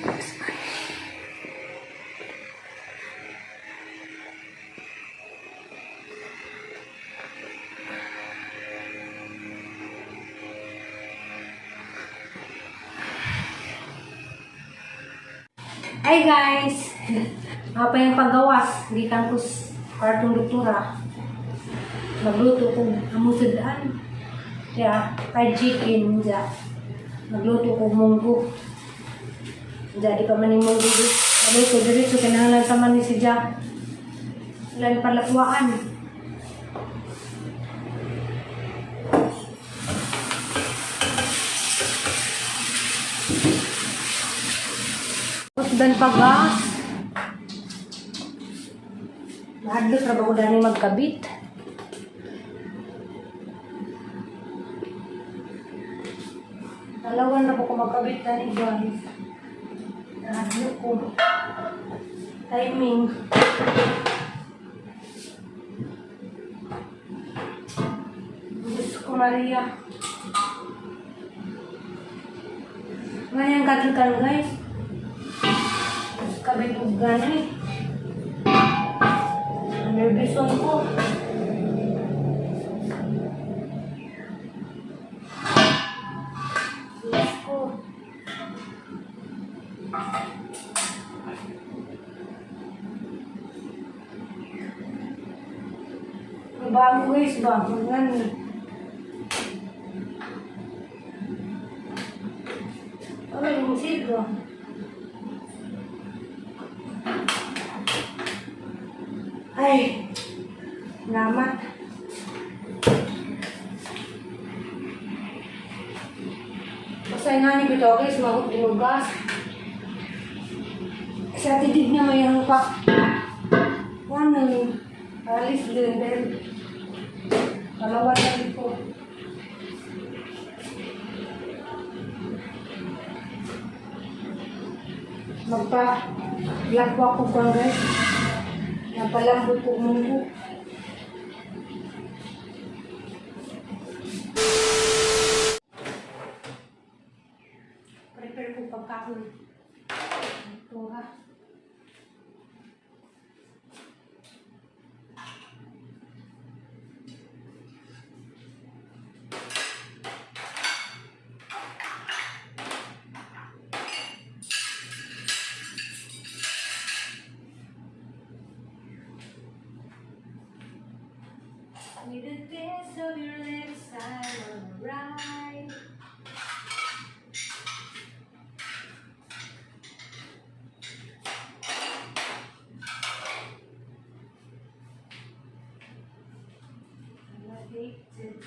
Hi guys! Apa yung paggawas? Gikan ko sa kartong doktora. Magluto ko amusudaan. Kaya, fried chicken, ja. Magluto ko munggo. Ja, di pa man yung munggo. Magluto diretso, kinahanglan pa man ni si Ja. Lan palakwaan. Dan pagas. Mahadlok ra ba ko dani magkabit? Dalawan na po ko magkabit dani, guys. Nahadlok ko. Timing. Diyos ko, Maria. Ngayon katlukan, guys. Kabit og gani. Nervous ko. Diyos ko. Bago, guys, ba? Ngani. Ano yung silgo? Ay, salamat. Basta nga ni Bito, guys, mahot dinugas. Sa tidig niya may ang pa. Ano, alis din dahil kalawan na ko. Magpa lakwa ko pa, guys. Napalambot ko munggo. Prepare ko pagkaon. Ito ha. With the taste of your lips, I wanna ride. I'm addicted.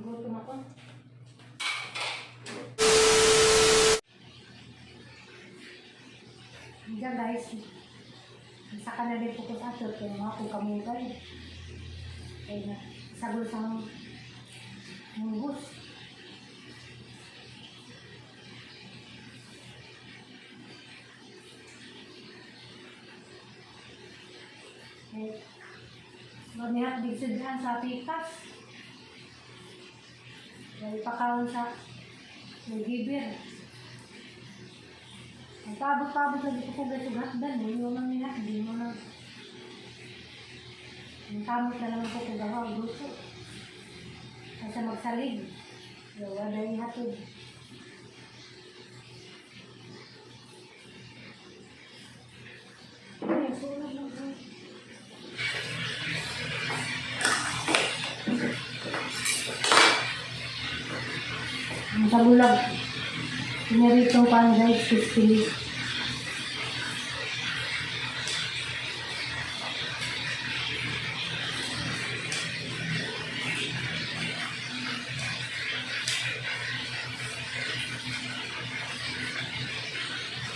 Gutom ako. Diyan, guys. Saka na din po ko sa ato. Kaya mga akong kamugay. Kaya na. Sagol sa munggos. Eh, mamaya bigsidhan sa pikas. Dahil pakaon sa nagibir. Ang pabot-pabot na dito ko, guys, ug hatdan. Hindi mo man nila, hindi mo na. Ang kamot na lang ko kung gawa, luto. Kaysa magsalig. Gawa dahil hatod. Ay, sunog na guys. Ang sagulag. Pinaritong pan, guys, fish.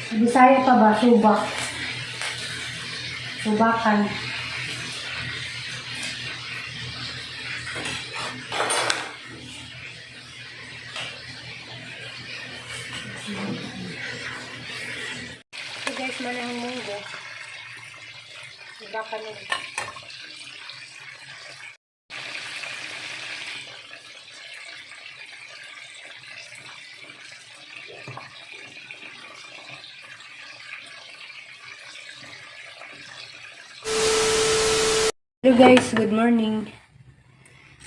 Sa Bisaya pa ba? Subak. Subakan. So guys, Tawilis man ang munggo. Iba ka nun. Hello guys, good morning.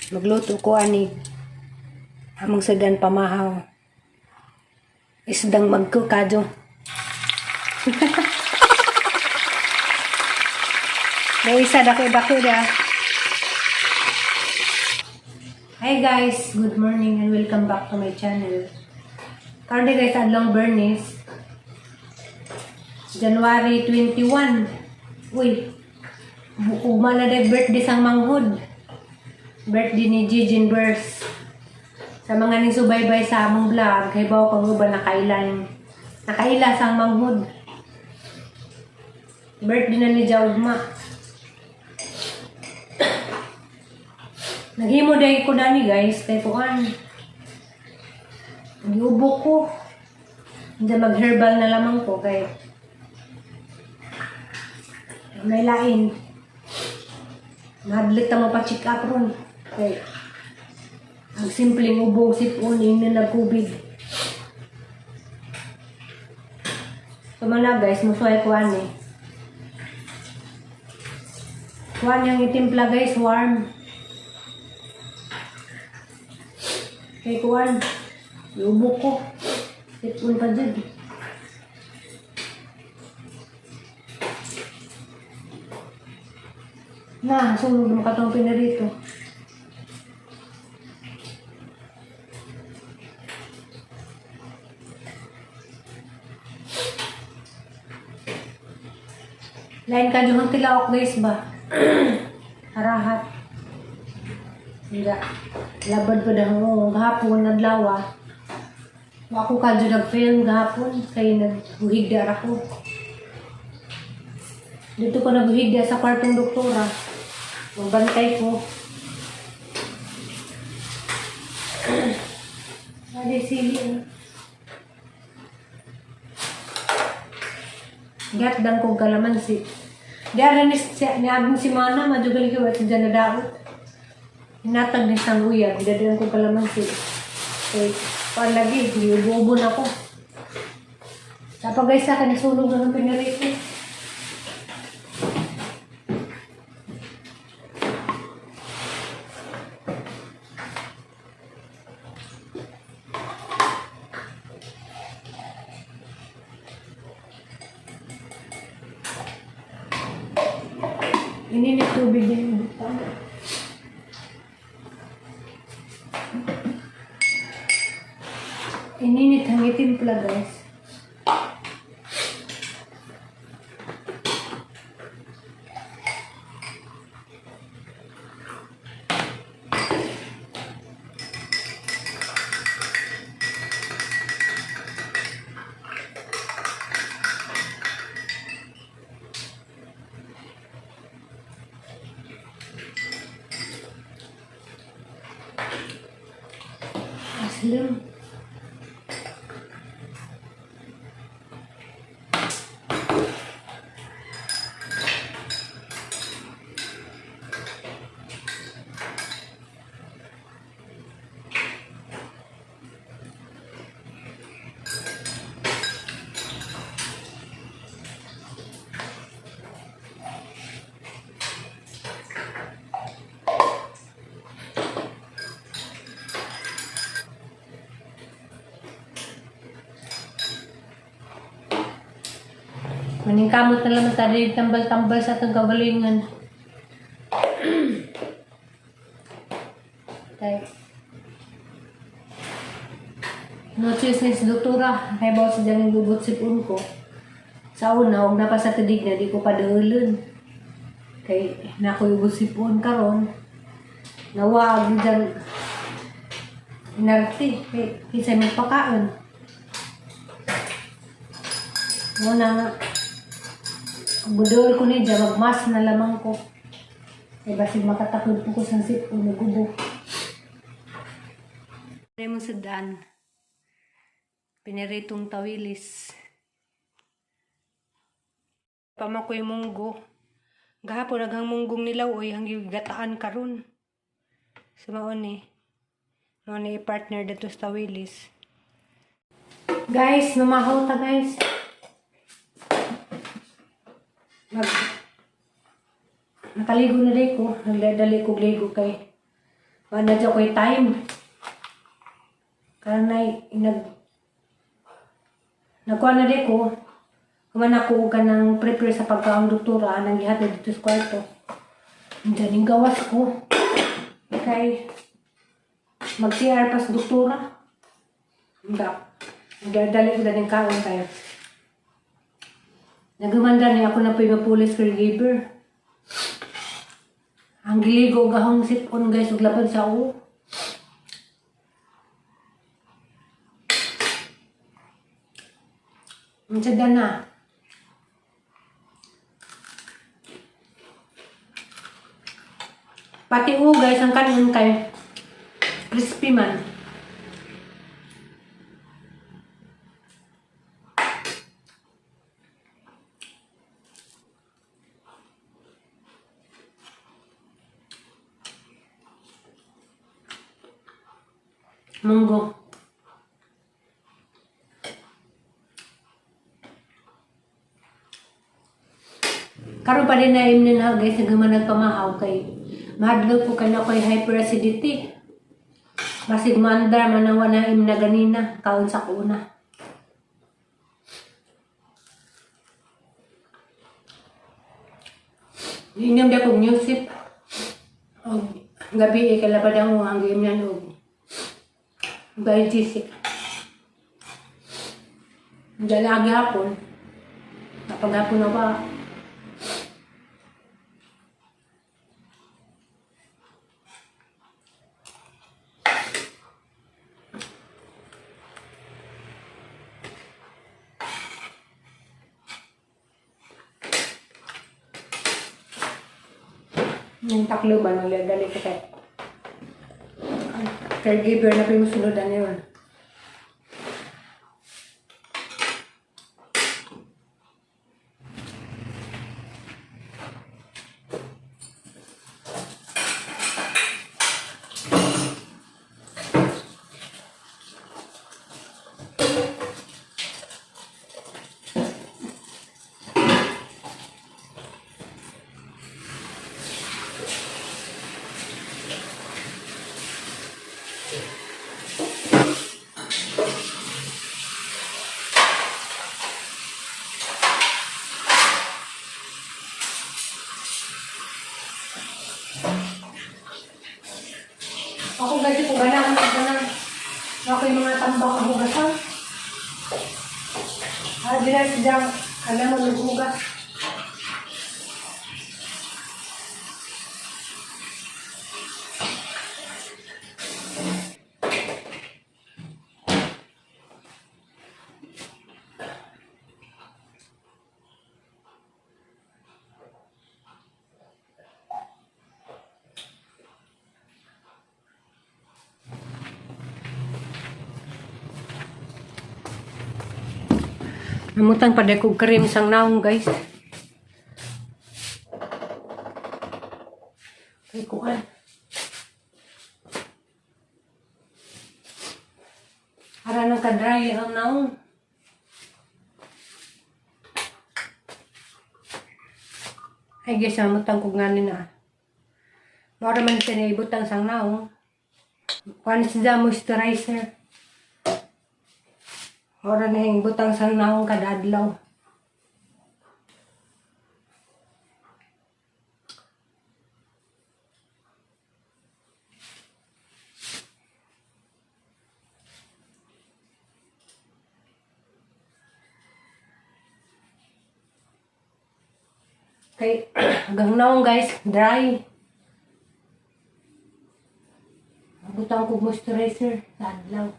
Magluto ko ani among sudan pamahaw. Isdang magkukadyo. May isa dako-dako da. Hi guys, good morning and welcome back to my channel. Karon guys, adlong Bernice. January 21. Uy, ugma na day birthday sang manghod. Birthday ni Gigi Burst. Sa mga ning subaybay sa among vlog, kay bawo kung uban nakailan. Nakaila sang manghod. Birthday na ni Jaugma. Naghimo day ko dani guys, kay kuan. Giubo ko. Hindi mag-herbal na lamang ko kay may lain. Mahadlit ta mo pa check up ron. Kay ang simpleng ubog sipon ing na nag-COVID. So man guys, musuhay ko ani. Kuan yung itimpla guys, warm. Kay kuan, iubo ko. Sipon pa dyan. Na, sunog mo katong pinarito. Lain ka yung tilaok guys ba? Harahat. Hindi. Labad pa na gahapon, nadlawa. Wa ako ka dyan nag-film gahapon. Kay naghuhigda ako. Dito ko naghuhigda sa kwartong doktora. Magbantay ko. Ade sili. Eh. Gatdang kong kalamansi. Diara ni siya ni abong si Mana madugal ko at dyan na daot. Hinatag ni sang uyab, dadaan kong kalamansi. Eh, palagi, giubo-ubo na ko. Tapos guys, sa akin, nasunog na ng pinarito. Ininit tubig din yung butang. Ininit ang itimpla guys. Aslam. Maningkamot na lang tayo tambal-tambal sa atong kagalingan. Kay no choice ni si doktora. Kay bawa sa dyan yung sipon ko. Sa una, huwag na pa sa tidig na di ko pa daulon. Kay nakoy ubot sipon karon. Nawag dyan inarte. Kay kinsay magpakaon. Muna nga. Budol ko ni dyan, magmas na lamang ko. Kay basig makatakod po ko sa sipon, nagubo. Mo sudan. Piniritong tawilis. Pama ko'y munggo. Gahapon naghang munggong nilaw oy hanggang gataan karon. So mao ni. Mao ni partner dito sa Willis. Guys, mamahaw ta, guys. Nakaligo na day ko. Nagdadali ko ligo kay wala na ko'y time. Kanay nagkuha na day ko. Kuman ako ka ng prepare sa pagkaon, doktora, nang gihatod dito sa kwarto. Diyan yung gawas ko. Kay mag-CR pa sa doktora. Hindi. Nagdadali ko na ng kaon kayo. Nagumanda niya ako na po yung police caregiver. Ang giligo gahong sipon, guys, ug laban sa ulo. Ang sada na. Pati u, guys, ang kanon kay crispy man. Munggo. Karon pa din na imnin ha, guys, nagaman nagpamahaw kay mahadlok ko kay na ko'y hyperacidity. Basig mandar manawa na im na ganina, kaon sa kuna. Inom di akong newsip. Og gabi eh, kalabad ang ang imnan og Biogesic. Dala hapon. Napaghapon na ba? Yung takluban, magdadali ko kay caregiver na po yung sunodan yun. Ako, guys, kung ganahan ko na ako yung mga tambak ang hugasan. Ah, di na siya, alam mo, naghugas. Namutang pa kog cream sang naong, guys. Kay kuan. Ara nang ka-dry ang naong. Ay guys, namutang kog ngani na. Mao man siya naibutang sang naong. Kuan siya, moisturizer. Ora na yung butang sang naong kada adlaw. Kay hanggang naong, guys, dry. Butang ko moisturizer sa adlaw.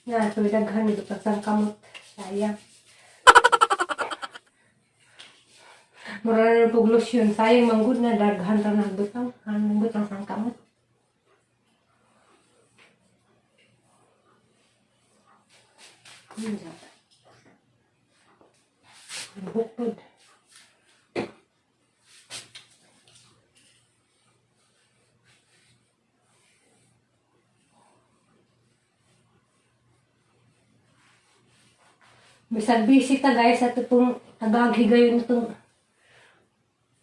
Yan, so daghan ito sang kamot. Sayang. Mura na pug lotion. Sayang manggod na daghan ra na butang. Ang butang sang kamot. Unsa? Bukod. Bisag busy ta, guys, at itong tagaghigayon itong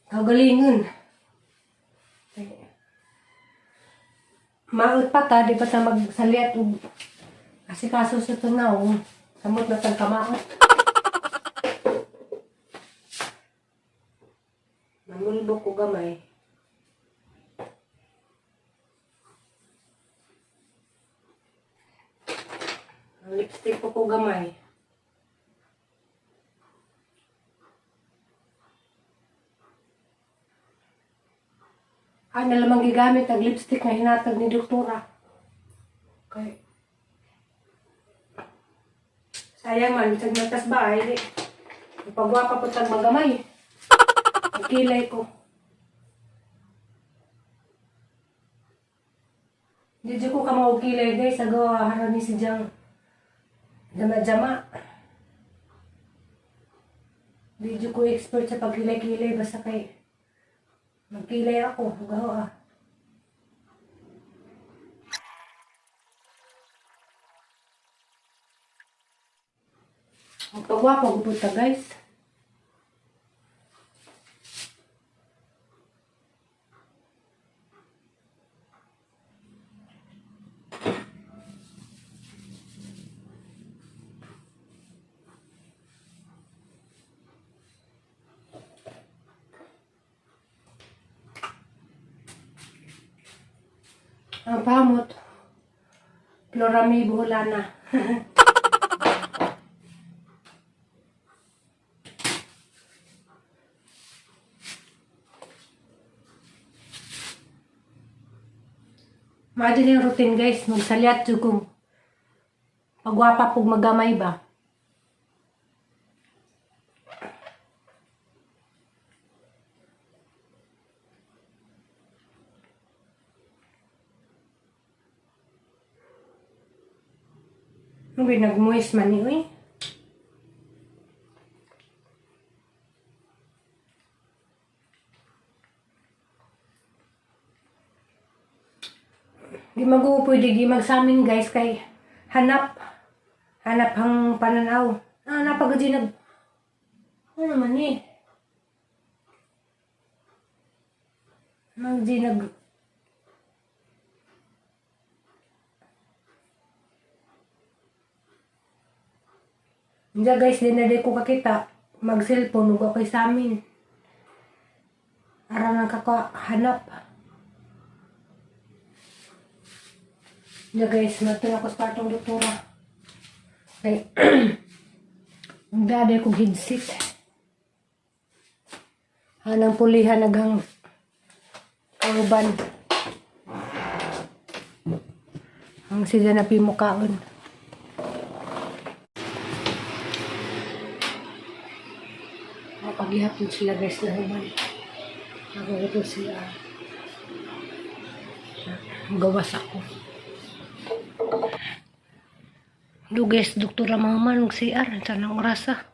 kagalingon. Maot pa ta, di pa ta magsaliat og asikaso sa tunaw. Samot na tang kamaot. Manulbok ko gamay. Ang lipstick ko gamay. Ah, na lamang gigamit ang lipstick nga hinatag ni doktora. Okay. Sayang man, bisag natas ba ay di. Pagwapa po tag magamay. Ang kilay ko. Di ko ka kilay, guys, sa gawa haron ni si Jang. Jama-jama. Di ko expert sa pagkilay-kilay basta kay magkilay ako, gawa. Ang pagwapo ko ta, guys. Ang pamot. Florami Buholana. Mao din yung routine, guys, magsalyat jud kung pagwapa pug magamay ba. Ano nagmoist man ni uy? Di mago pwede di magsamin, guys, kay hanap hanap ang pananaw. Ah, napagod nag ano naman eh. Mag di nag Hindi, guys, di na di ko kakita. Mag-cellphone, ug ako'y samin. Aran ang kakahanap. Hindi, guys, magtuna ko sa partong doktora. Kay, magdaday kong headset. Hanang pulihan naghang kauban. Ang sila na pimukaon. Mapagihapon sila, guys, na human. Ako sila. Gawas ako. Duges, doktora mga man, CR, sa nang orasa.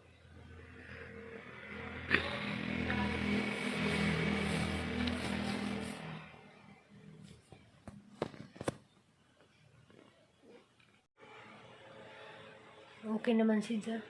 Okay naman siya.